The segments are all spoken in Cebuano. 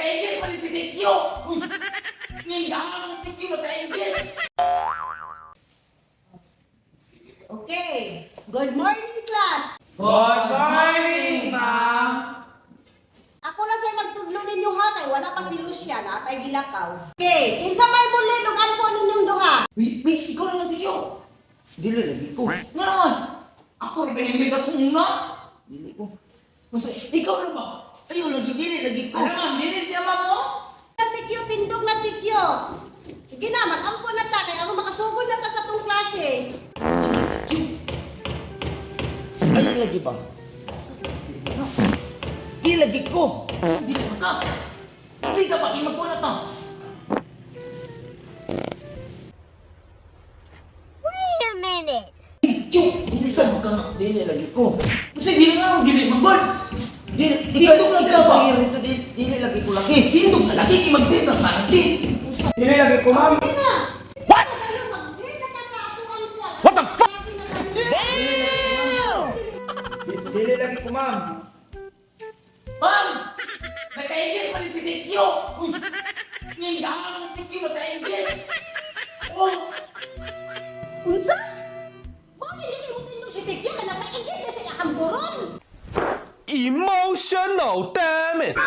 Nakaingit man si Tikyo! Uy! Niyang si Tikyo, nakaingit! Okay. Good morning, class. Good morning, ma'am! Ako lang sir magtudlo ninyo ha kay wala pa si Lucia na atay gilakaw. Okay, kinsa may bulin ug ampo ninyong duha? Wait, wait, ikaw na lang, Tikyo! Dili lagi ko. Nga naman! Ako rin ganyan ka kung una! Dili ko. Basta, ikaw na ba? Ayaw lagi dili lagi ko. Ano ma'am, dili siya ma'am mo? Tikyo, tindog na tikyo. Sige na, mag-ampo na ta kay ako makasugod na ta sa tong klase. Ayaw lagi ba? Di lagi ko. Dili man ka! Dili ka pa, imagkuha na ta! Wait a minute. Tikyo! Dili sa ka nga! Dili lagi ko. Kasi dili nga nung dili man, God! Dili Dito ikaw ka ba? Dito dili, dili lagi ko lagi. Tindog na lagi, kimagdit na parang di! Dili lagi ko, ma'am. Sige na. Sige What? Na, kayo mag-grade na ta sa atong ampo. What the fuck? Damn! Dili lagi ko, ma'am. Ma'am! Nakaingit man si Tikyo! Uy! Niyang si Tikyo, nakaingit! Oh! Unsa? Bakit dili mo tindog si Tikyo kay nakaigit na sa iyang buron? Emotional, damn it!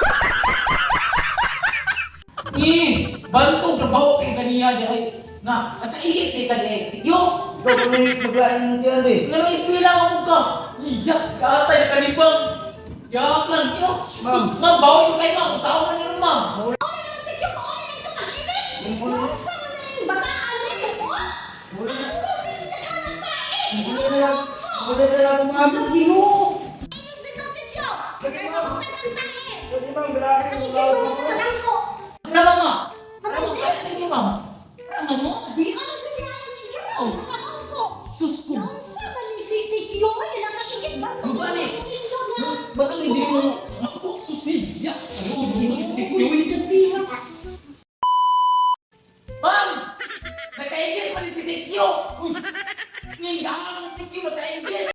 Eh! Bantog trabaho kay kaniya di ay na nakaingit kay kaniya eh. Tikyo! Ikaw pa may maglain mo diyan, be. Nga nung eskwela mo ka! Iyas ka atay nakalibang! Yak lang! Yo! Ma'am. Sus! Ma'am! Bawo yung kay ma'am! Usawa man niyo ma'am! Ano na Tikyo mo na ito pag-ibis? Unsa man na yung bataan nito mo? Ang buron dili ka na tae. Wala na lang. Wala na lang, ma'am. Ang Ginoo. Ibis dito Tikyo. Kay mahukat ang tae. Dili ma'am, grabe. Nakaigit mo nito sa bangko. Ano na mga? Ano Nakaigit. ba? Ano ma'am? Ano mo? Di ay niya ang iyo. Sa bangko. Sus ko! Unsa man ni si Tikyo ay nakaigit ba? Ang bali. Tindog na. Ba't ang hindi mo? Ako susi! Yas! Ano? Si Tikyo! Ma'am! Nakaingit man si Tikyo! Uy! Niyang si Tikyo, nakaingit!